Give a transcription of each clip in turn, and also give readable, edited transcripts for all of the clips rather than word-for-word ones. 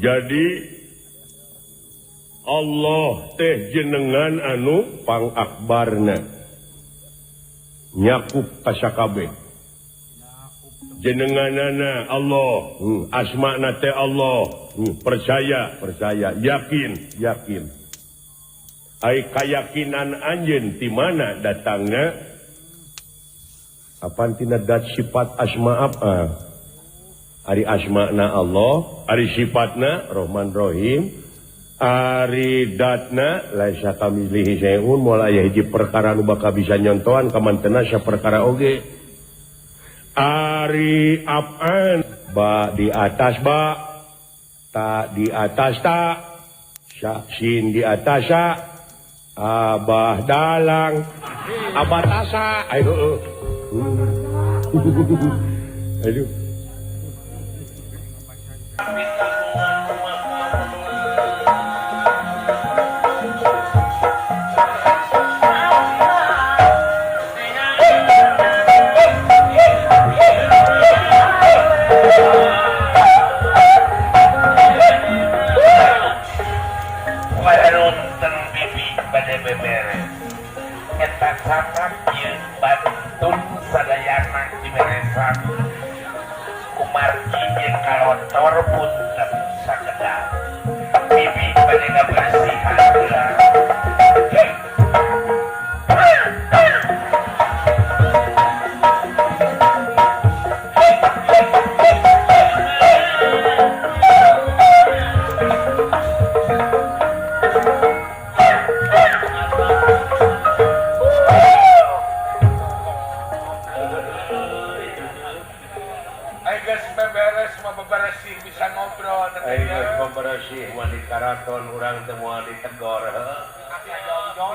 Jadi Allah teh jenengan anu pangakbarna nyakup kasakabeh. Jenenganana Allah, asmana teh Allah, percaya, percaya, yakin, yakin. Ai kayakinan anjeun ti mana datangna? Apan tina dat sifat asma apa? Ari asmana Allah, ari sifatna Rahman Rahim, ari datna laisa kamitslihi syai'un, moal aya hiji perkara nu bakal bisa nyontohan kamantena saperkara oge. Ari apaan ba di atas ba, ta di atas ta, sa sin di atas sa, abah dalang, abah tasa, ayo. Aduh.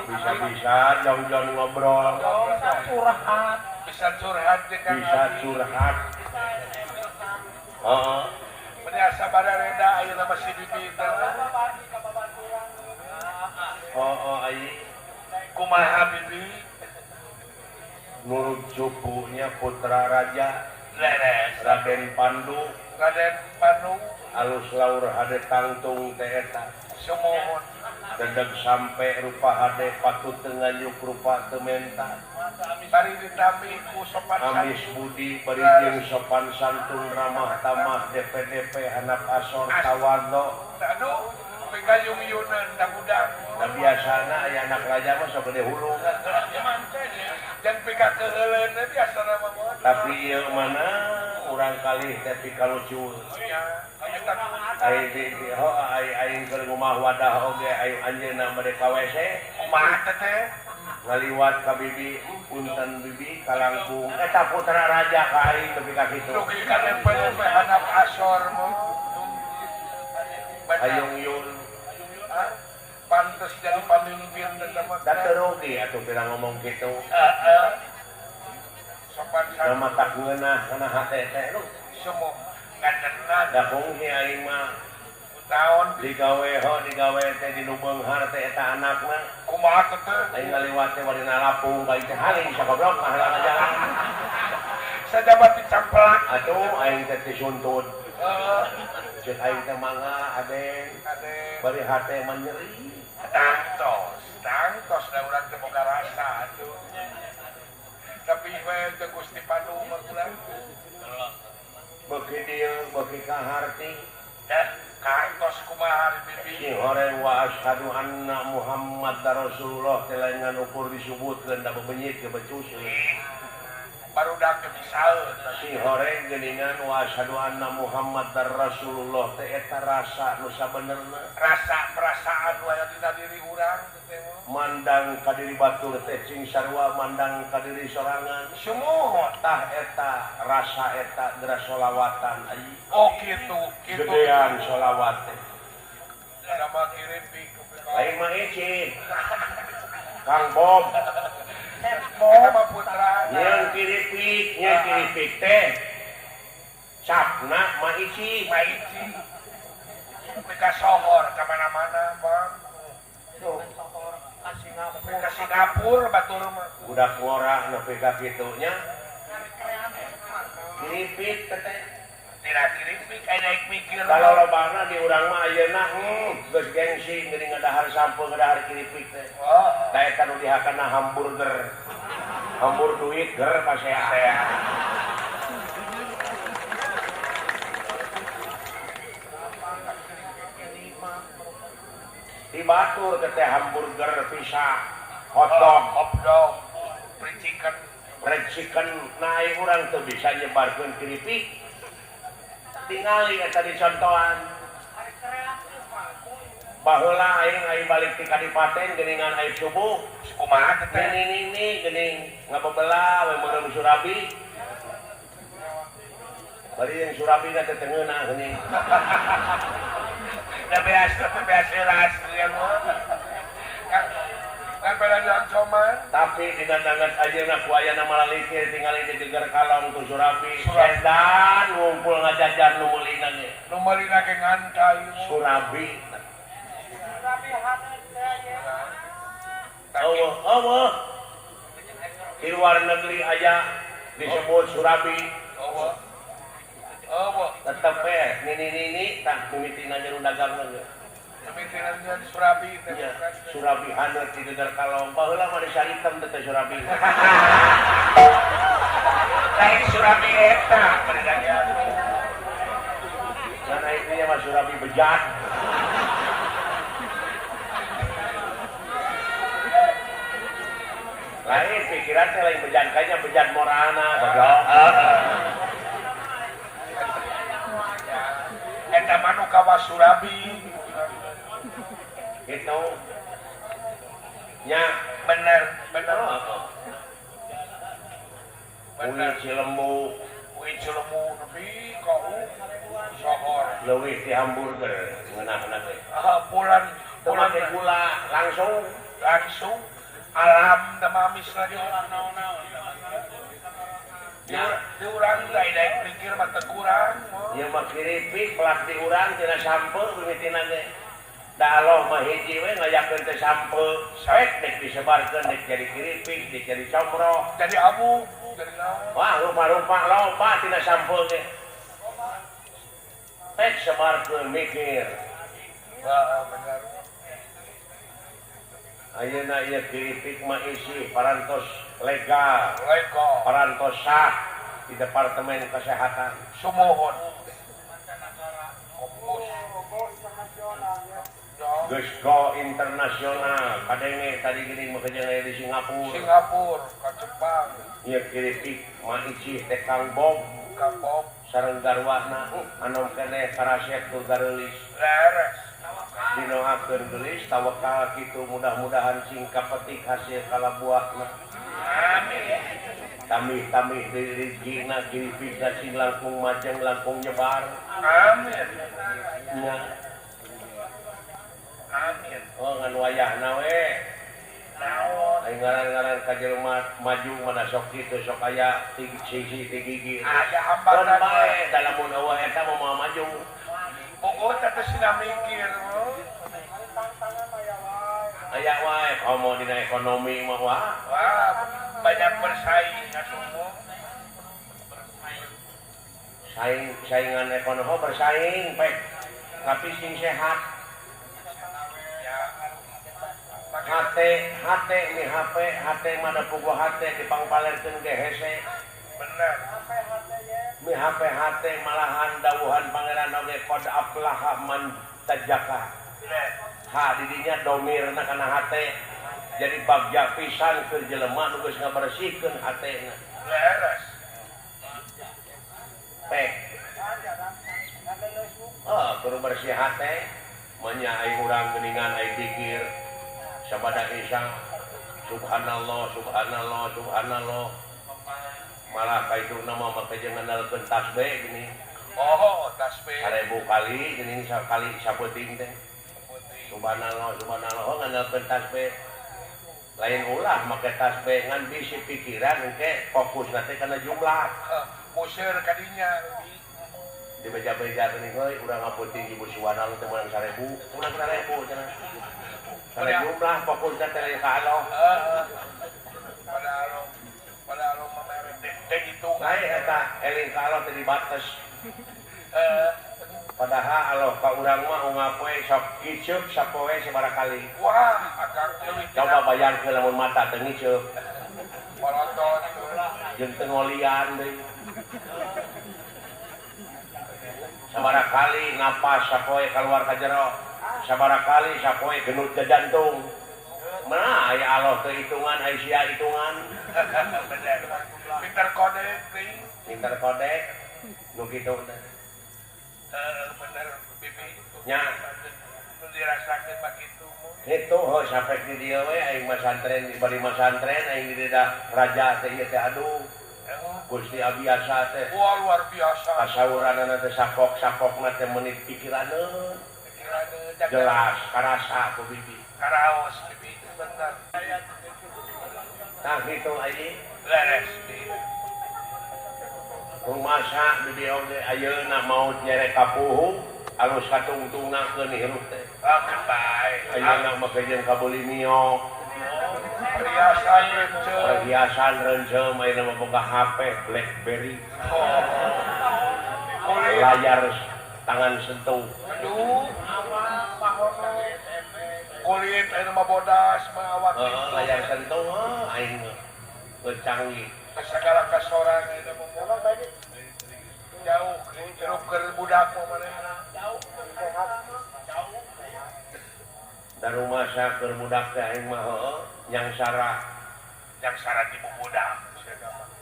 Bisa-bisa jauh-jauh ngobrol, curhat, bisa curhat, bisa curhat. Heeh. Biasa barareda ayeuna masih bibi teh. Oh, ai kumaha bibi? Nurut cupunya putra raja leres Raden Pandu, Raden Pandu alus laur hade tangtung teh eta. Sumuhun. Dedeg sampai rupa hade patut tenganyuk rupa tementa. Bari ditami ku sopan amis budi bari jeung sopan santun ramah tamah DPDP hanap asor tawadho. Aduh, pegayung-yunan da budak. Da biasana aya anak raja mah sok gede hulu. Dan pika keheuleun biasana mah. Tapi ieu mana urang kalih teh pikalucu. Ai di ho ai aing keur ngumah wadah oge aing anjeunna bade ka WC. Kumaha teh? Ngaliwat ka bibi, punten bibi kalangkung. Eta putra raja ka aing nepi ka kitu. Dugi ka nempe hanap asor mah. Hayung yun. Pantes jadi pamimpin teh mah. Da teu rugi atuh pira ngomong kitu. Heeh. Sopan santun. Nama tak ngeunah kana hate teh lu. Sumuh ngadenna da kungsi aing mah. Taon digawe ho digawe teh di nu beunghar teh eta anakna. Kumaha teh? Aing ngaliwat teh bari nalapung ka teh haling sagoblok mah halang jalan. Sajabat dicampelak. Atuh aing teh disuntun. Heeh. Ceuk aing teh mangga aden. Bari hate mah nyeri. Tangtos, tangtos da urang teh boga rasa atuh. Tapi we teh Gusti Pandu mah urang. Beuki dieu beuki kaharti. Dah kantos kumaha bibi. Si horeng wa asyhadu anna Muhammad Rasulullah teh lain ngan ukur disebutkeun da bebenyit ge becus. Barudak teh bisaeun. Si horeng geuningan wa asyhadu anna Muhammad Rasulullah teh eta rasa nu sabenerna. Rasa perasaan wae dina diri urang teh. Mandang ka diri batur teh cing sarua mandang ka diri sorangan. Sumuhun tah eta rasa eta geura sholawatan ai. Oh kitu, kitu. Gedean sholawat teh. Nama kiripik. Lain mah icin. Kang Bob. Eta mah putra. Nyeun kiripik, nyeun kiripik teh. Capna mah ici. Mah ici. Mereka sohor ka mana-mana, Bang. Ka Singapura batur mah. Budak ngora nepi ka kitu nya. Kiripik teh. Tina keripik aya naik mikir. Kalau lobana di urang mah ayeuna geus gengsi geuning ngadahar sampeu ngadahar keripik teh. Oh, Da eta nu dihakana hamburger. Hambur duit ger pasea. Di batur teh hamburger pizza, hotdog, hotdog, fried chicken, fried chicken. Nah, urang teu bisa nyebarkeun keripik. Tingali eta dicontohan. Baheula aing aing balik ti kadipaten geuningan aing subuh. Kumaha teh? Nini geuning ngabebela we meureum surabi. Bari yang surabi na teh teu ngeunah geuning. Da beas teh beas heula yang kan pada diancoman. Tapi dina dangat ayeuna ku ayana malalikir tingali di geger kalong ku surabi. Sedan ngumpul ngajajan nu meulina ge. Nu meulina ge ngantai surabi. Surabi haneut teh ye. Eueuh eueuh. Di luar negeri aya disebut surabi. Eueuh. Eueuh. Tetep we nini-nini tah mimitina nu dagangna ge. Mimitina surabi teh. Surabi haneut di geger kalong. Baheula mah disaritem teh surabi. Lain surabi eta berdaya. Mana itu nya mah surabi bejat. Lain pikiran teh lain bejat kayaknya bejat morana goblok. Eta mah nu kawas surabi. Gitu. Nya bener, bener. Bener Cilembu, Uwi Cilembu nepi ka sohor. Leuwih ti hamburger ngeunahna teh. Ah, bulan bulan gula langsung langsung alam teh mamis lagi. Ya, di urang teh daek mikir mah teu kurang. Ieu mah keripik pelak di urang tina sampeu mimitina ge. Da Allah mah hiji we ngayakeun teh sampeu. Saek dek disebarkeun dek jadi keripik, dek jadi comro, jadi abu, jadi naon. Wah, rupa-rupa loba tina sampeu ge. Pek sebarkeun mikir. Wah, bener. Ayeuna ieu keripik mah isi parantos legal, legal, parantos sah di Departemen Kesehatan. Sumuhun. Geus go internasional, kadenge tadi geuning mah jeung aya di Singapura. Singapura, ka Jepang. Ieu keripik mah isi teh Kang Bob, Kang Bob sareng garwana anom keneh karasep tur gareulis. Leres. Dinoakeun geulis tawakal kitu mudah-mudahan sing kapetik hasil kalabuahna. Amin. Tamih-tamih deui rezekina keripikna sing langkung majeng langkung nyebar. Amin. Nya. Amin. Oh ngan wayahna we. Naon? Aing ngaran-ngaran ka jelema maju mana sok kitu sok aya sisi ti gigi. Aya hambatan bae da lamun eueuh eta mah moal maju. Pokok teh sina mikir. Aya wae komo dina ekonomi mah wah. Wah, banyak bersaing atuh. Saing saingan ekonomi bersaing pek. Tapi sing sehat. Hate, hate mi HP, hate mah da puguh hate dipangpalerkeun ge hese. Bener. Mi HP hate malahan dawuhan pangeran oge qad aflaha man tajaka. Ha didinya domirna kana hate. Jadi bagja pisan keur jelema nu geus ngabersihkeun hatena. Leres. Pek. Oh, kudu bersih hate. Manya aing urang geuningan aing pikir. Sabada isya subhanallah subhanallah subhanallah malah kaituna mah make jeung ngandalkeun tasbih gini. Oh, tasbih 1000 kali gini sakali sapeuting teh. Subhanallah subhanallah ngandalkeun tasbih. Lain ulah make tasbih ngan bisi pikiran engke fokusna teh kana jumlah. Museur kadinya di beja-beja geuning heuy urang ngapeuting ibu subhanallah teh meunang 1000, meunang 1000 cenah. Karena jumlah fokusnya teh ka Allah. Pada Allah, pada Allah mah teh hitung. Lain eta eling ka Allah teh dibates. Padahal aloh ka urang mah unggal poe sok ngiceup sapoe sabaraha kali. Wah, akang leuwih. Coba bayangkeun lamun mata teu ngiceup. Molotot jeung teu ngolian deui. Sabaraha kali napas sapoe kaluar ka jero. Sabaraha kali sapoe genut ke jantung. Mana aya aloh teu hitungan, aya sia hitungan. Pinter kodek deui. Pinter kodek nu kitu teh. Bener bibi. Nya. Nu dirasakeun mah kitu. Kitu heuh sampe di dieu we aing mah santren di bari mah santren aing di daerah raja teh ieu teh aduh. Gusti abiasa teh. Wah luar biasa. Kasauranana teh sapok-sapokna teh meunit pikiraneun. Pikiraneun jelas karasa ku bibi. Karaos bibi bener. Tah kitu aing. Leres bibi. Rumasa bibi oge ayeuna maot nyere kapuhu alus katungtungnakeun hirup teh. Ah bae. Ayeuna mah jeung kabeuli mio. Perhiasan rencem. Perhiasan rencem ayeuna mah boga HP BlackBerry. Oh. Layar tangan sentuh. Aduh. Kulit ayeuna mah bodas mah awak. Heeh, layar sentuh aing geus canggih. Segala kasorang ayeuna mah jauh hirup keur budak mah manehna. Jauh sehat. Jauh. Da rumasa keur budak teh aing mah heueuh nyangsara. Nyangsara ti budak.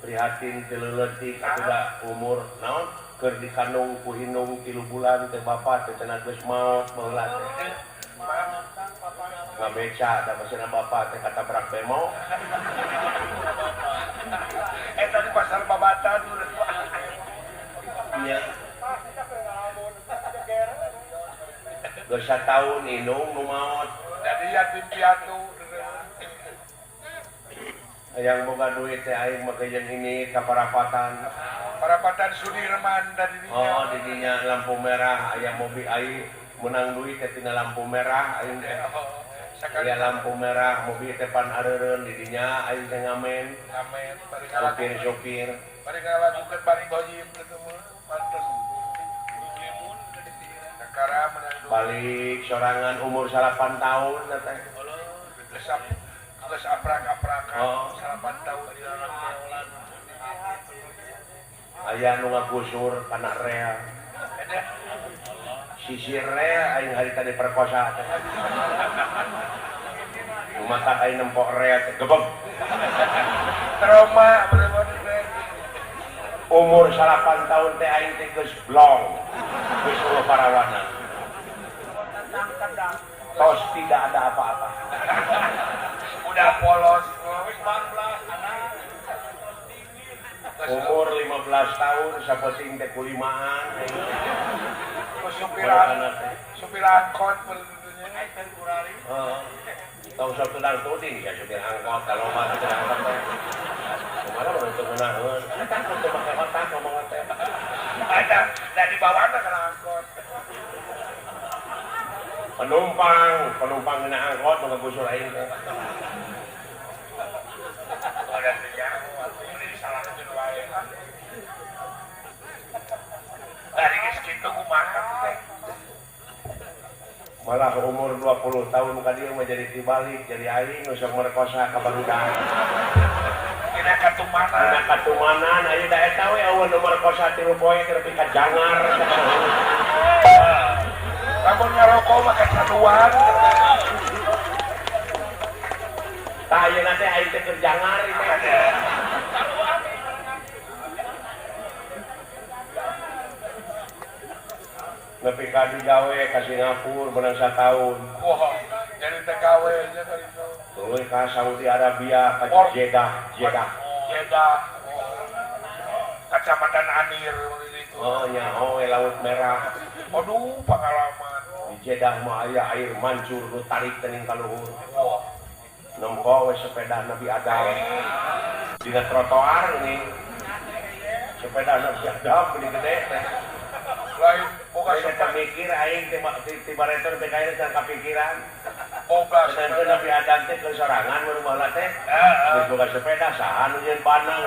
Prihatin ti leuletik atuh umur naon keur dikandung ku indung 3 bulan teh bapa teh cenah geus maot baheula teh. Ngabeca da masina bapa teh katabrak bemo. Eta di pasar Babatan nya. Geus sataun indung nu maot. Jadi yatim piatu. Hayang boga duit teh aing mah jeung ini ka parapatan. Parapatan Sudirman da di dinya. Oh, di dinya lampu merah aya mobil aing menang duit teh tina lampu merah aing teh. Aya lampu merah mobil teh pan areureun di dinya aing teh ngamen. Ngamen bari sopir-sopir. Bari ngalagukeun bari gojib kitu mah pantes. Kakara menang duit. Balik sorangan umur 8 tahun teh. Geus aprak-aprakan oh. 8 tahun di dalam. Aya nu ngagusur kana rel. Sisir rel aing harita diperkosa teh. Mata aing nempok rel teh gebeg. Trauma bener-bener. Umur 8 tahun teh aing teh geus blong. Geus eueuh parawanan. Tos tidak ada apa-apa. Udah polos. Umur 15 tahun sapoting teh kulimaan. Supir angkot heeh. Tong sok tudang tuding ya supir angkot kalau mah supir angkot teh. Kumaha mun teu ngeunaheun. Takut teu make otak ngomong teh. Ada da dibawana kana angkot. Penumpang dina angkot nu ngagusur aing teh. Ada teh meni disalahkeun wae. Dari geus kitu kumaha teh. Malah umur 20 tahun ka dieu mah jadi tibalik, jadi aing nu sok merkosa ka barudak. Dina katumanan. Dina katumanan aya da eta we eueuh nu merkosa 3 poe teh nepi ka jangar. Lamun ngarokok mah kacaduan. Tah ayeuna teh aing teh keur jangar ieu teh. Nepi ka digawe ka Singapura menang sataun. Wah, jadi TKW nya kali itu. Tuluy ka Saudi Arabia ka Jeddah, Jeddah. Jeddah. Kacamatan Anir itu. Oh nya, oh Laut Merah. Aduh, pengalaman. Di Jeddah mah aya air mancur nu tarik teuing ka luhur. Wah. Nempo we sepeda Nabi Adam. Dina trotoar ini. Sepeda Nabi Adam beli gede teh. Lain boga sepeda mikir aing teh ti baretor BKI teh kapikiran. Boga sepeda Nabi Adam teh keur sorangan mun baheula teh. Heeh. Boga sepeda saha nu nyieun panang.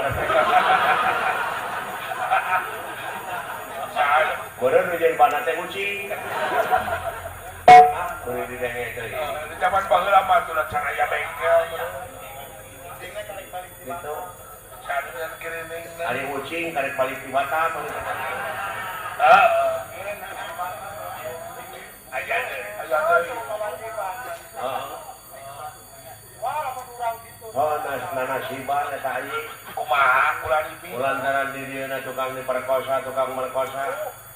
Saha Meureun nu jeung teh ucing. Ah, meuli didenge teh. Di zaman baheula mah tuh can aya bengkel. Gitu. Can kirining. Ari ucing karek balik di Batam. Heeh. Aya deui, aya deui. Heeh. Oh, nanasiban eta ieu. Kumaha kula dipi? Lantaran di dieuna tukang diperkosa, tukang merkosa.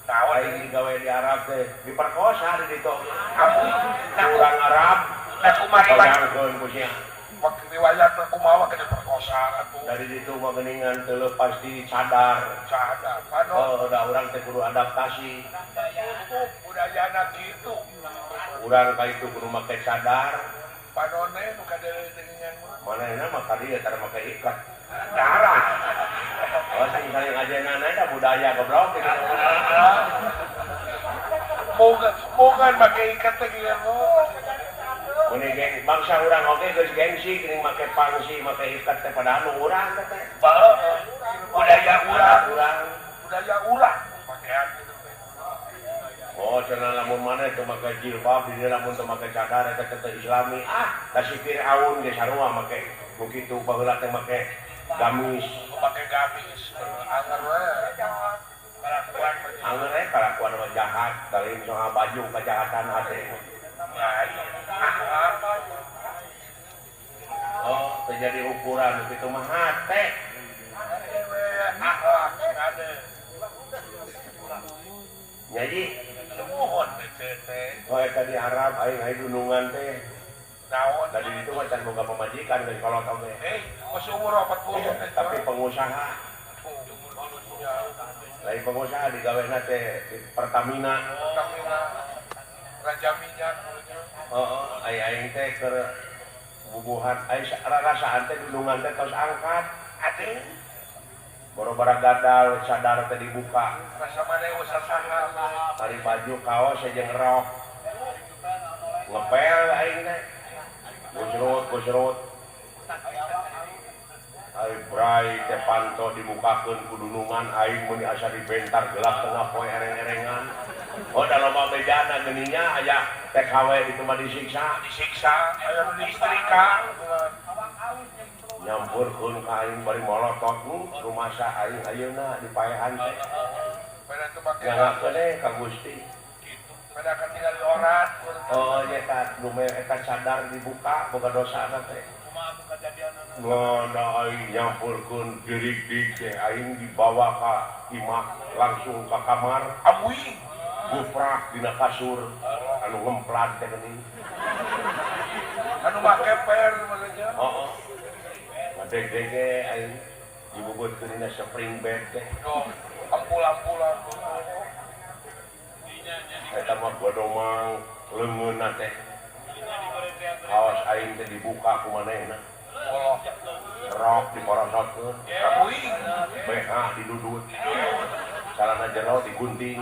Naon aing digawe di Arab teh, diperkosa di ditu. Ampun, urang Arab. Nah kumaha bayangkeun ku sia. Waktu riwayat kumaha ke diperkosa atuh. Dari ditu mah geuningan teu leupas di cadar. Cadar. Oh, da urang teh kudu adaptasi. Budayana kitu. Urang ka itu kudu make cadar. Panone nu kadeuleu geuningan mah. Manehna mah ka dieu tara make ikat. Darah. Oh, sing saling ajenana da budaya goblok gitu. Moga make ikat teh ieu mah. Mun geng bangsa urang oge geus gengsi geuning make pangsi, make ikat teh padahal nu urang teh. Budaya urang. Budaya urang pakean gitu teh. Oh, cenah lamun maneh teu make jilbab, di dieu lamun teu make cadar eta teh Islami. Ah, da si Firaun ge sarua make nu kitu baheula teh make gamis. Make gamis, anger we. Kalakuan anger we kalakuan mah jahat, lain soal baju kejahatan hate. Oh, terjadi ukuran itu mah hate. Akhlak ada. Jadi sumuhun teh. Oh, eta di Arab aing aya dunungan teh. Naon? Tadi itu mah can boga pamajikan geus kolot oge. Masih umur 40 tapi pengusaha. Lain pengusaha digawena teh Pertamina. Pertamina. Raja minyak. Heeh, aing teh keur bubuhan aing rarasaan teh dunungan teh tos angkat. Atuh boro-bara gadal cadar teh dibuka. Rasa maneh sasaha. Ari baju kaos jeung rok. Ngepel aing teh. Gusrut, gusrut. Ai brai teh panto dibukakeun ku dunungan aing mun asa dibentar gelap tengah poe ereng-erengan. Oh, da loba bejana geuning nya aya TKW itu mah disiksa, disiksa aya nu diistrika. Nyampurkeun ka aing bari molotot rumasa aing ayeuna dipaehan teh. Ngangakeun we ka Gusti. Pada katingali orat. Oh, eta nu eta cadar dibuka boga dosa teh. Ngana aing nyampurkeun dirig-dig teh aing dibawa ka imah langsung ka kamar. Amuing guprak dina kasur anu ngemplat teh geuning. Anu make per maksudnya. Heeh. Ngadeg-dege aing dibubutkeun dina spring bed teh. Ampul-ampulan. Eta mah godomang leungeunna teh. Kaos aing teh dibuka ku manehna. Rok diporosotkeun. BH didudut. Calana jero digunting.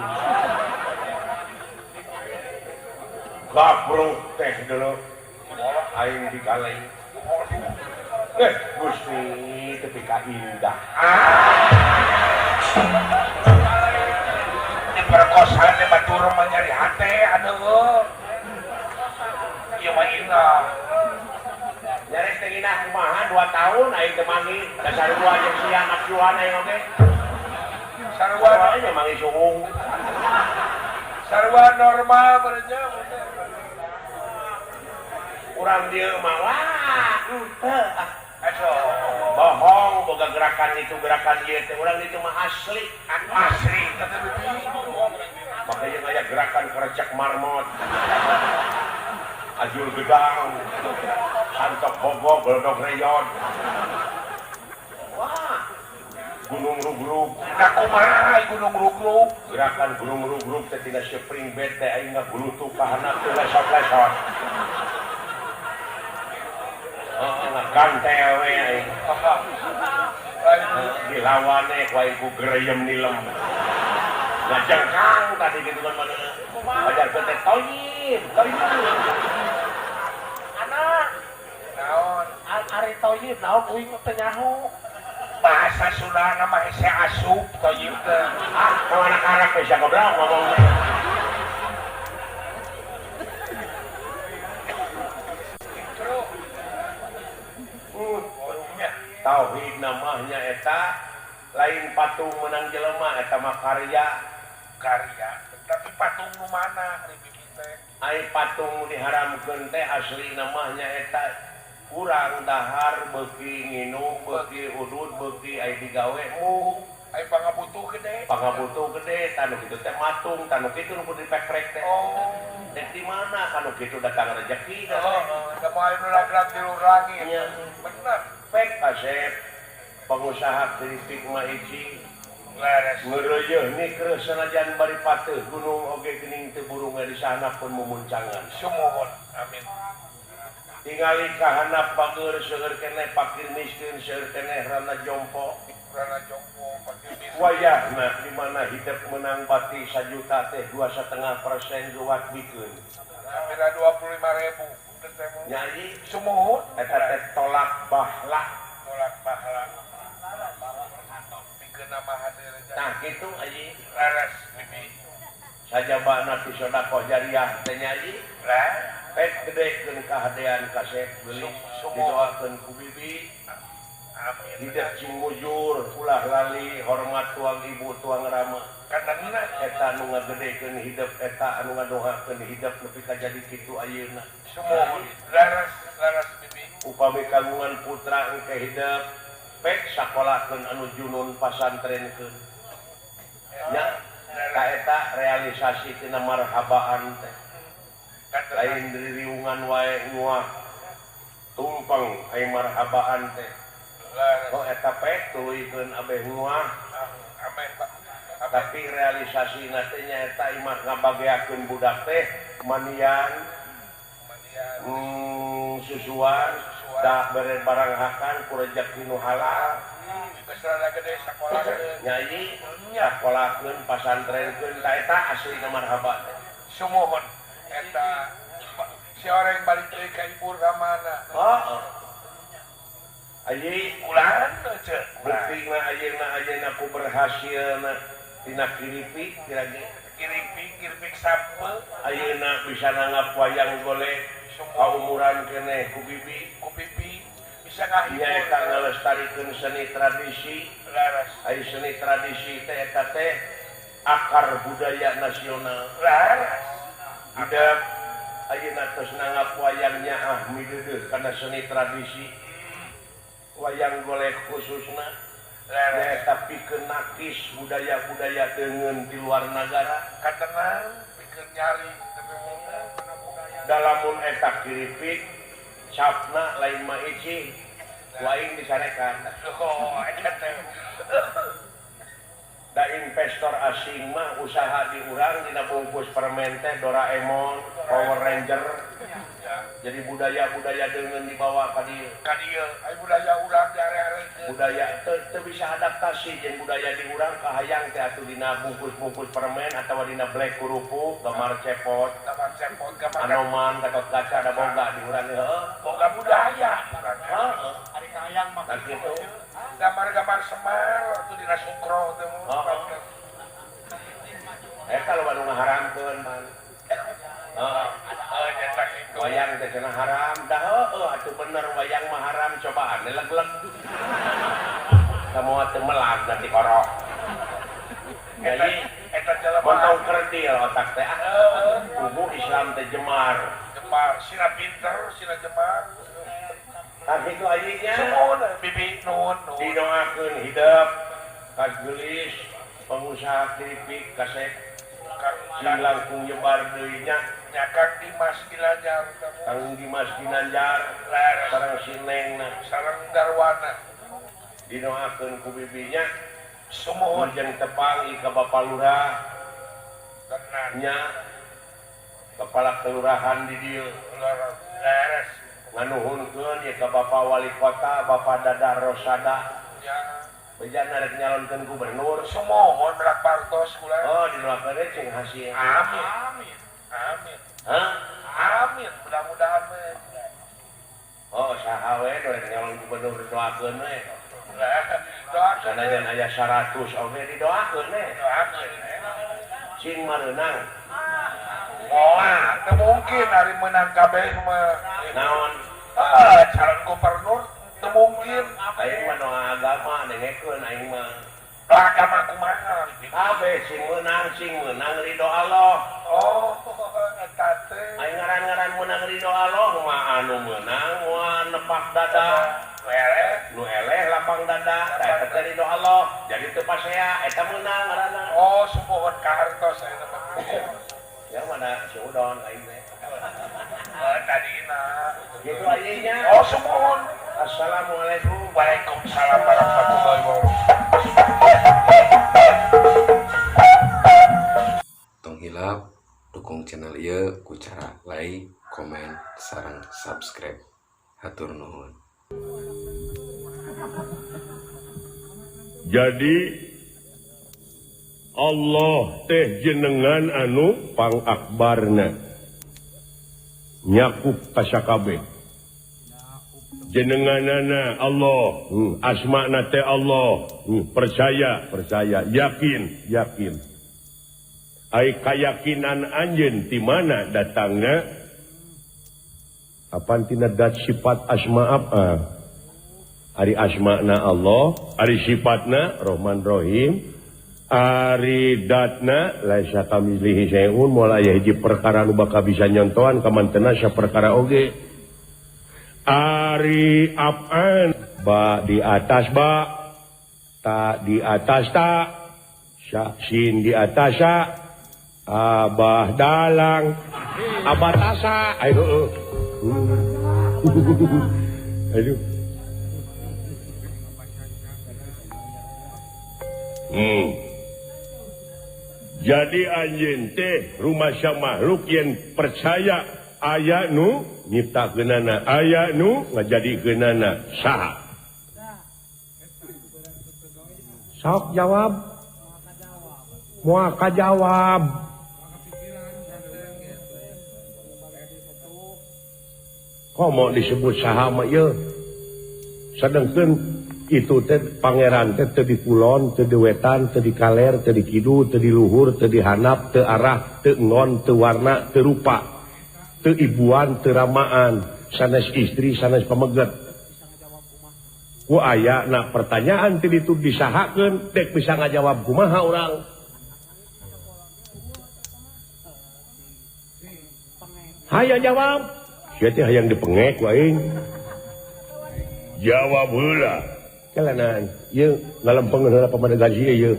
Gabruk teh deuleu. Aing dikaleng. Gusti teu ka indah. Diperkosaan teh batur mah nyari hate aduh. Ieu mah indah. Nyari teh indah kumaha 2 tahun aing teh manggih da sarua jeung sia anak aing oge. Sarua nya manggih suhung. Sarua normal berenya. Urang dieu mah wah henteu ah. Aduh, bohong boga gerakan itu gerakan ieu teh urang itu mah asli, asli kata bibi. Makanya aya gerakan kerecek marmot. Ajul gedang, santok bogo, goldog reyon. Wah, gunung rugrug. Nah kumaha gunung rugrug? Gerakan gunung rugrug teh tina spring bed teh aing ngagulutuk ka handap teh lesot-lesot. Gantel we aing. Dilawan we ku aing ku gereyem nilem. Ngajengkang tadi kitu kan manehna. Ajarkeun teh toyib, toyib. Anak. Naon? Ari toyib naon uing teh nyaho. Bahasa Sunda mah hese asup toyib teh. Ah, kalau anak Arab bisa goblok ngomong. Tauhid namanya eta lain patung menang jelema eta mah karya karya tapi patung nu mana ari bibi teh ai patung diharamkeun teh asli namanya eta kurang dahar beuki nginum beuki udud beuki ai digawe mu ai pangabutuh gede pangabutuh gede tanu kitu teh matung tanu kitu nu kudu dipekrek teh oh dek di mana kanu kitu datang rezeki oh da moal nu lagrak di langit bener pek kasep pengusaha keripik mah hiji ngereuyeun mikro sanajan bari pateuh gunung oge geuning teu burung di sana pun mumuncangan sumuhun amin tingali ka handap bageur seueur keneh pakir miskin seueur keneh rana jompo fakir miskin wayahna di mana hidup menang bati sajuta teh 2,5% luat bikeun hampir 25.000 nyanyi sumuhun eta teh tolak bahla tolak bahla pikeun nama hadir nah kitu aji laras bibi sajabana ti sedekah jariah teh nyanyi lah pek gedekeun kahadean kasep geuli didoakeun ku bibi amin hidup cing mujur ulah lali hormat tuang ibu tuang rama katana eta anu ngagedekeun hidup eta anu ngadoakeun hidup nepi ka jadi kitu ayeuna sumuhun laras laras bibi upami kagungan putra engke hidup pek sakolakeun anu junun pasantrenkeun nya ka eta realisasi tina marhabaan teh lain ririungan wae nguah tumpeng ai marhabaan teh oh eta pek tuluykeun abeh nguah tapi realisasi teh nyaeta imah ngabageakeun budak teh manian susuan da bere barang hakan ku rejeki nu halal geus rada gede sakolakeun nyanyi sakolakeun pasantrenkeun ta eta asli marhaba teh sumuhun eta si orang balik deui ka ibu ramana heeh aji ulah ceuk buktina ayeuna ayeuna ku berhasilna tina kiripik kira-kira kiripik sampe ayeuna bisa nanggap wayang golek kaumuran keneh ku bibi bisa ngahibur nyaeta ngalestarikeun seni tradisi laras ai seni tradisi teh eta teh akar budaya nasional laras hidup ayeuna tos nanggap wayang nyaah mideudeuh kana seni tradisi wayang golek khususna nyaeta pikeun nakis budaya-budaya deungeun di luar nagara katenang pikeun nyari dalamun eta kiripik capna lain mah icing lain disarekan oh eta teh da investor asing mah usaha di urang dina bungkus permen teh Doraemon Power Ranger jadi budaya-budaya deungeun dibawa ka dieu ka dieu ai budaya urang diare-arekeun budaya teu bisa adaptasi jeung budaya di urang kahayang teh atuh dina bungkus-bungkus permen atawa dina black kerupuk gambar cepot gambar Anoman Gatot Kaca da boga di urang heuh boga budaya heeh ari kahayang mah kitu gambar-gambar Semar atuh dina Sukro teh heeh eta loba nu ngaharamkeun man heeh wayang teh cenah haram dah heueuh atuh bener wayang mah haram cobaan leg-leg samoa teu melag da tikorok jadi eta jelema montong kerdil otak teh kubu Islam teh jemar jemar sina pinter sina jemar tah kitu ayeuna sumuhun bibi nuhun didoakeun hidup ka geulis pengusaha keripik kasep sing langkung nyebar deui nya nya Kang Dimas Ginanjar Kang Dimas Ginanjar sareng si Nengna sareng Darwana didoakeun ku bibinya sumuhun jeung tepang ka Bapak Lurah tenan nya kepala kelurahan di dieu leres nganuhunkeun ye ka Bapak Wali Kota Bapak Dadar Rosada nya bejan rek nyalonkeun gubernur sumuhun berak partos kula oh didoakeun cing hasil amin amin amin hah amin mudah-mudahan we oh saha we rek nyalon gubernur doakeun we lah Doakeun. Sanajan aya 100 oge didoakeun we. Doakeun. Cing mareunang. Moal, teu mungkin ari meunang kabeh mah. Naon? Ah, calon gubernur teu mungkin. Aing mah doa agama dengekeun aing mah. Doa agama kumaha? Kabeh sing menang ridho Allah. Oh, eta teh. Aing ngaran-ngaran menang ridho Allah mah anu meunang moal nepak dada. Nu eleh lapang dada, tah eta teh ridho Allah. Jadi teu pasea eta meunang ngaranna. Oh, sumuhun ka hartos eta mah. Ya mana suudon aing teh. Tadina. Gitu ayeuna. Oh, sumuhun. Assalamualaikum. Waalaikumsalam warahmatullahi wabarakatuh. Tong hilap dukung channel ieu ku cara like, komen, sareng subscribe. Hatur nuhun. Jadi Allah teh jenengan anu pangakbarna nyakup kasakabeh. Jenenganana Allah, asmana teh Allah, percaya, percaya, yakin, yakin. Ai kayakinan anjeun ti mana datangna? Apan tina dat sifat asma apa? Ari asmana Allah, ari sifatna Rahman Rahim, ari datna laisa kamitslihi syai'un, moal aya hiji perkara nu bakal bisa nyontohan kamantena saperkara oge. Ari apaan ba di atas ba, ta di atas ta, sya sin di atas sa, abah dalang, abah tasa. Ayo. Aduh. Jadi anjeun teh rumasa makhluk yang percaya aya nu nyiptakeunana, aya nu ngajadikeunana saha? Sok jawab. Moal kajawab. Komo disebut saha mah ieu? Sedengkeun itu teh pangeran teh teu di kulon, teu di wetan, teu di kaler, teu di kidul, teu di luhur, teu di handap, teu arah, teu ngon, teu warna, teu rupa, teu ibuan, teu ramaan, sanes istri, sanes pameget. Ku aya na pertanyaan teu ditu disahakeun, dek bisa ngajawab kumaha urang. Hayo jawab. Sia teh hayang dipengek ku aing. Jawab heula. Jalanan, ieu ngalempeng heula pamadegan ieu ieu.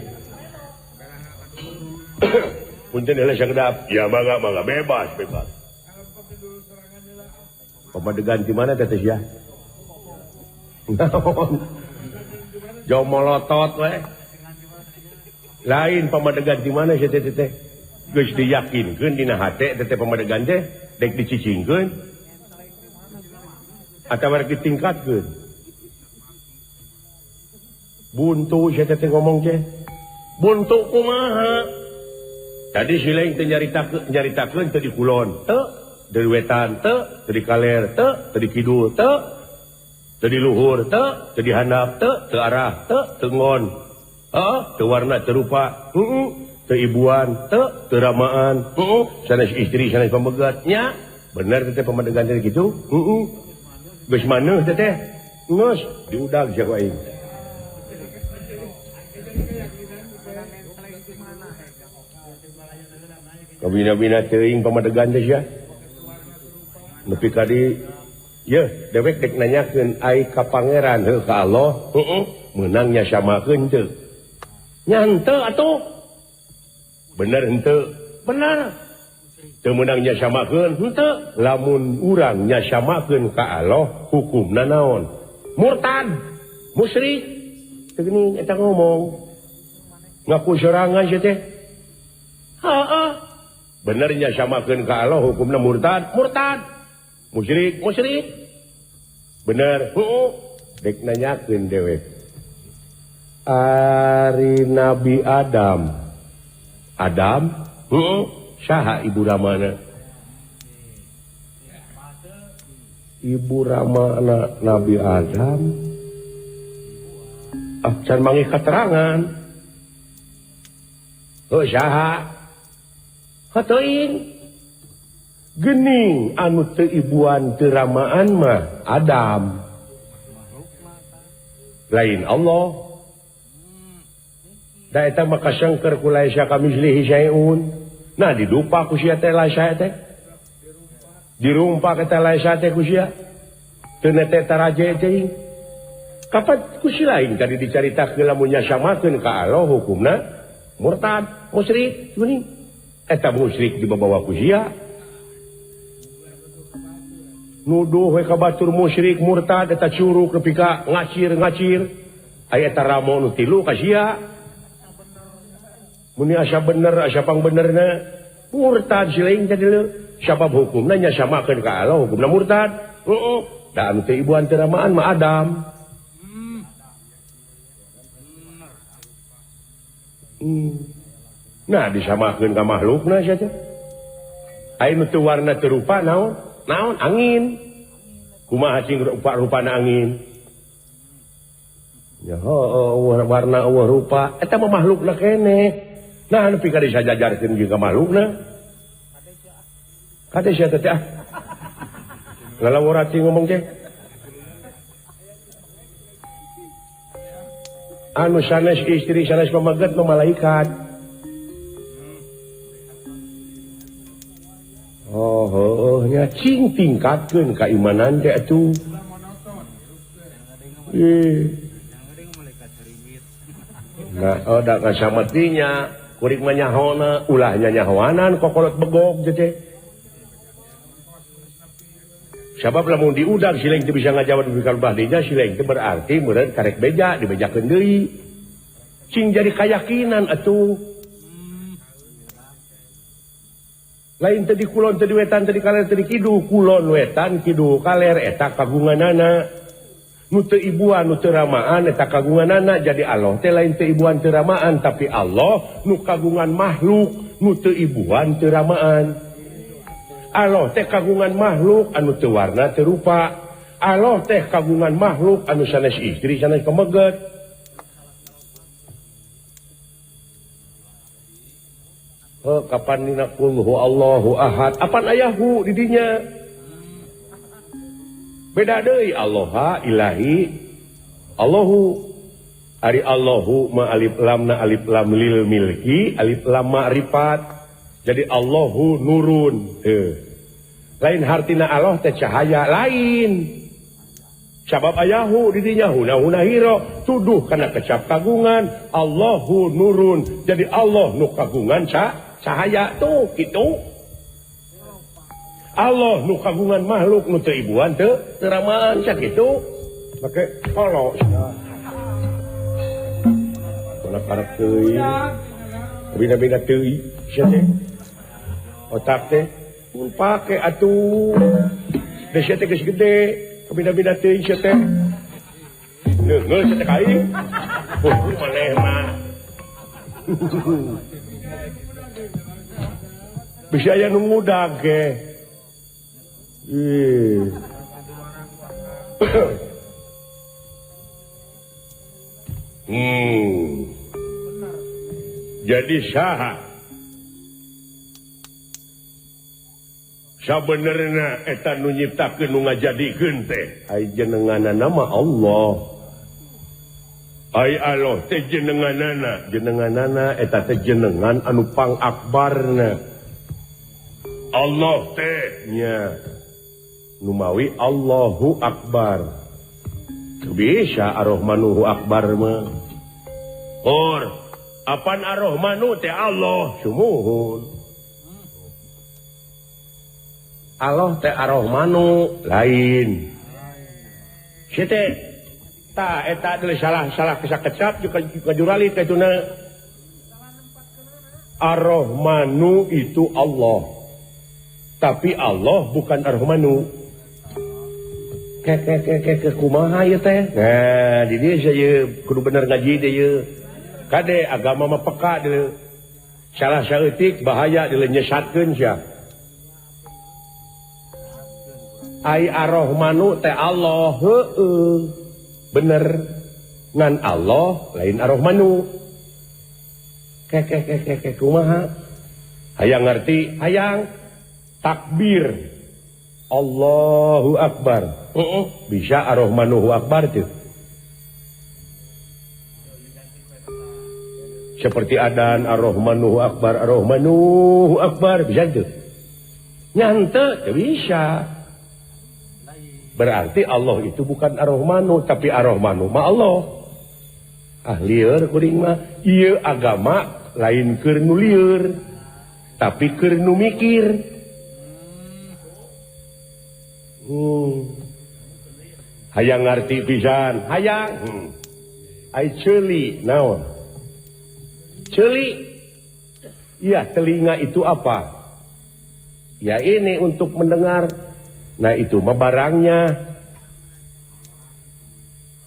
Punten heula sakedap. Ya mangga mangga bebas bebas. Pamadegan di mana teh sia? Naon? Jauh molotot we. Lain pamadegan di mana sia teh teh? Geus diyakinkeun dina hate teh pamadegan teh dek dicicingkeun atawa rek ditingkatkeun. Buntu sia teh ngomong teh. Buntu kumaha? Tadi si lain teh nyaritakeun teh di kulon teu, dari wetan teu, teu di kaler teu, teu di kidul teu, teu di luhur teu, teu di handap teu, teu arah teu, teu ngon. Heeh, teu warna teu rupa, heeh, teu ibuan teu, teu ramaan, heeh, sanes istri sanes pamegat nya. Bener teh pamadegan teh kitu? Heeh. Geus maneuh teh teh. Geus diudag sia ku aing. Kabina-bina teuing pamadegan teh sia. Nepi ka di yeuh dewek dek nanyakeun ai ka pangeran heuh ka Allah, heeh, meunang nya samakeun teu? Nya henteu atuh. Bener henteu? Bener. Teu meunang nya samakeun henteu. Lamun urang nya samakeun ka Allah, hukumna naon? Murtad, musyrik. Teu geuning eta ngomong. Ngaku sorangan sia teh. Heeh. Benernya samakeun ka Allah hukumna murtad, murtad. Musyrik, musyrik. Bener, heeh. Dek nanyakeun dewek. Ari Nabi Adam. Adam, heeh, saha ibu ramana? Ibu ramana Nabi Adam. Ah can manggih katerangan. Heuh saha? Heuh gening anu teu ibuan teu ramaan mah Adam. Lain Allah. Da eta mah kasangker ku laisa kamislihi syai'un. Nah didupa ku sia teh laisa teh. Dirumpak eta laisa teh ku sia. Teu nete taraje teuing. Kapan ku si lain tadi dicaritakeun lamun nyasamakeun ka Allah hukumna murtad, musyrik geuning. Eta musyrik dibawa ku sia. Nuduh we ka batur musyrik murtad eta curug nepi ka ngacir-ngacir. Aya eta ramo nu tilu ka sia. Mun asa bener asa pangbenerna murtad si lain teh deuleu. Sabab hukumna nya samakeun ka Allah hukumna murtad. Heeh. Da anu teh ibuan teu ramaan mah Adam. Nah disamakeun ka makhlukna sia teh. Aya nu teu warna teu rupa naon? Naon angin. Kumaha cing rupa-rupana angin? Ya heuh warna eueuh rupa eta mah makhlukna keneh. Nah nepi ka disajajarkeun jeung ka makhlukna. Kade sia teh ah. Ngalawurati ngomong teh. Anu sanes istri sanes pameget mah malaikat. Oh, oh, nya cing tingkatkeun keimanan teh atuh. Nah, oh da kasamatinya kurik mah nyahona, ulah nyahoanan kokolot begog teh. Sabab lamun diudag si lain teu bisa ngajawab di bahdinya si lain teh berarti meureun karek beja dibejakeun deui. Cing jadi kayakinan atuh. Lain tadi kulon tadi wetan tadi kaler tadi kidul kulon wetan kidul kaler eta kagunganana nu teu ibuan nu teu ramaan eta kagunganana jadi Allah teh lain teu ibuan teu ramaan tapi Allah nu kagungan makhluk nu teu ibuan teu ramaan. Allah teh kagungan makhluk anu teu warna teu rupa. Allah teh kagungan makhluk anu sanes istri sanes pameget. Oh, kapan dina qul huwallahu ahad apan ayahu di dinya beda deui Allah ilahi Allahu ari Allahu ma alif lam na alif lam lil milki alif lam ma'rifat jadi Allahu nurun lain hartina Allah teh cahaya lain sabab ayahu di dinya huna huna hiro tuduh kana kecap kagungan Allahu nurun jadi Allah nu kagungan cahaya tuh gitu Allah nu kagungan makhluk nu teu ibuan teu teramaan sakitu make kolok mana karep teuing bina-bina teuing sia teh otak teh mun pake atuh da sia teh geus gede bina-bina teuing sia teh neungeul sia teh ka aing maneh mah bisa aya nu ngudag ge. Jadi saha sabenerna eta nu nyiptakeun nu ngajadikeun teh ai jenenganana mah Allah. Ai Allah teh jenenganana, jenenganana eta teh jenengan anu pangakbarna. Allah teh nya numawi Allahu Akbar. Teu bisa Ar-Rahmanuhu Akbar mah. Or apan Ar-Rahmanu teh Allah sumuhun. Allah teh Ar-Rahmanu lain. Si teh ta eta deui salah-salah kesakecap juga kajurali teh tuna. Ar-Rahmanu itu Allah. Tapi Allah bukan Ar-Rahmanu. Ke kumaha ieu teh? Nah, di dieu saya kudu bener ngaji teh ieu. Kade agama mah peka deui. Salah saeutik bahaya deui nyesatkeun sia. Ai Ar-Rahmanu teh Allah heueuh. Bener. Ngan Allah lain Ar-Rahmanu. Kek kumaha? Hayang ngerti, hayang takbir. Allahu Akbar. Bisa Ar-Rahmanuhu Akbar tuh. Seperti adan Ar-Rahmanuhu Akbar, Ar-Rahmanuhu Akbar, bisa tuh. Nyante bisa. Berarti Allah itu bukan Ar-Rahmanu, tapi Ar-Rahmanu ma Allah. Ah lieur kuring mah, ieu agama lain keur nu lieur, tapi keur nu mikir. Hayang ngarti pisan, hayang. Ai ceuli naon? Ceuli. Iya, telinga itu apa? Ya ini untuk mendengar. Nah itu mah barangnya.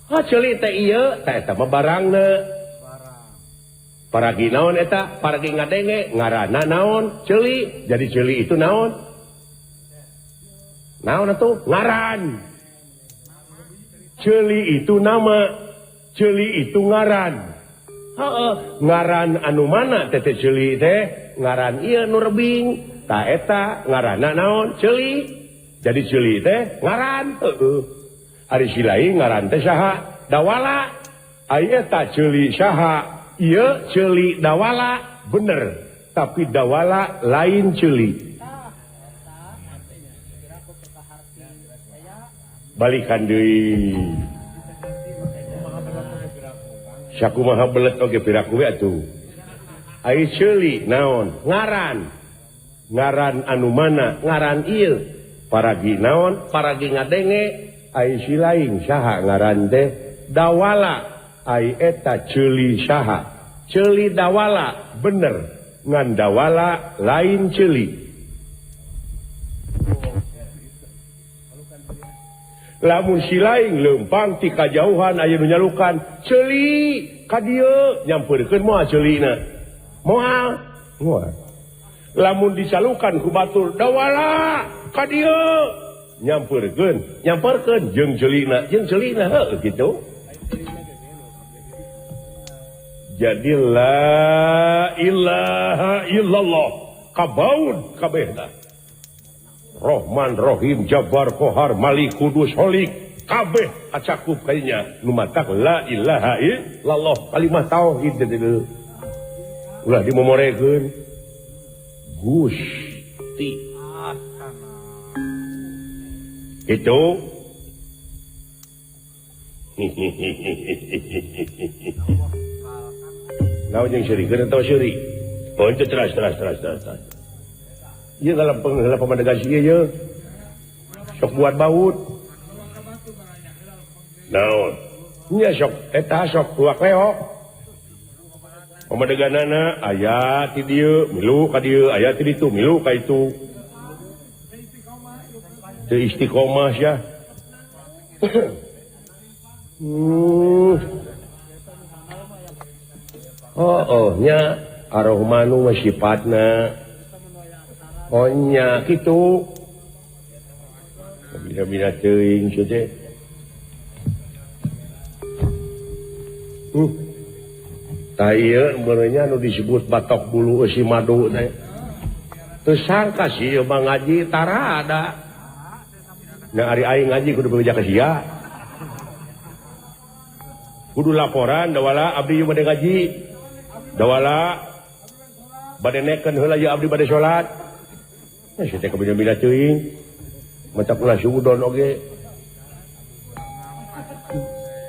Ah ceuli teh ieu, teh eta mah barangna. Paragi naon eta? Paragi ngadenge, ngaranna naon? Ceuli. Jadi ceuli itu naon? Naon atuh? Ngaran. Ceuli itu nama, ceuli itu ngaran. Heeh, ngaran anu mana teh teh ceuli teh? Ngaran ieu nu rebing. Ta eta ngaranna naon? Ceuli. Jadi ceuli teh ngaran. Heeh. Ari si lain ngaran teh saha? Dawala. Ari eta ceuli saha? Ieu ceuli dawala, bener. Tapi dawala lain ceuli. Balikan deui. Sakumaha belet oge piraku we atuh. Ai ceuli naon? Ngaran. Ngaran anu mana? Ngaran ieu. Paragi naon? Paragi ngadenge. Ai si lain saha ngaran teh? Dawala. Ai eta ceuli saha? Ceuli dawala, bener. Ngan dawala lain ceuli. Lamun si lain leumpang ti kajauhan aya nu nyalukan ceuli ka dieu nyampeurkeun moal ceulina. Moal. Moal. Lamun dicalukan ku batur dawala ka dieu nyampeurkeun, nyamperkeun jeung ceulina heuh kitu. Jadi la ilaha illallah kabaun kabehna. Rohman, Rohim, Jabbar, Kohar, Malik, Kudus, Holik, kabeh acakup kayaknya. Nu matak la ilaha illallah kalimah tauhid teh. Ulah dimomorekeun. Gusti. Itu. Naon jeung seurikeun atawa seuri? Oh, itu terus. Ieu dalam pamadegan ieu ye. Sok buat baut. Naon? Nya sok eta sok luak leok. Pamadeganana aya ti dieu milu ka dieu, aya ti ditu milu ka itu. Teu istiqomah sia. Oh, nya Ar-Rahmanu mah sipatna. Oh nya kitu. Bina-bina teuing sia teh. Tah ieu beureunya nu disebut batok bulu eusi madu teh. Teu sangka sih ieu mah ngaji tarada. Nya ari aing ngaji kudu bebeja ka sia. Kudu laporan dawala abdi ieu bade ngaji. Dawala bade nekeun heula ieu abdi bade salat. Nah, sia teh kabina-bina teuing. Matak ulah suudon oge.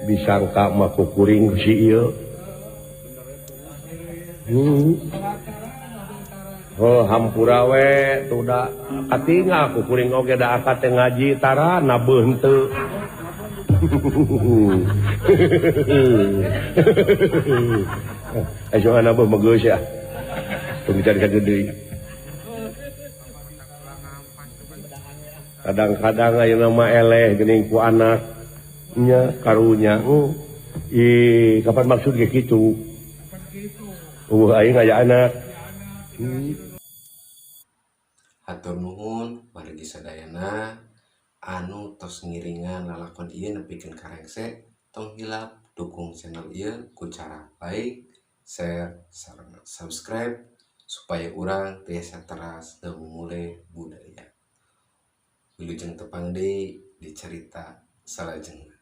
Disangka mah kukuring si ieu. Oh, hampura we tuh da katingal kukuring oge da akad teh ngaji tara nabeuh henteu. Eh jangan nabeuh mah geus ya. Tong dicari sagedeui. Kadang-kadang ayeuna mah eleh geuning ku anak nya karunya. Ih, kapan maksud ge kitu? Aing aya anak. Hatur nuhun wargi sadayana anu tos ngiringan lalakon ieu nepikeun karengse, tong hilap Dukung channel ieu ku cara like, share, sareng subscribe supaya urang tiasa teras ngamumule budaya. Wilujeng tepang deui di carita salajengna.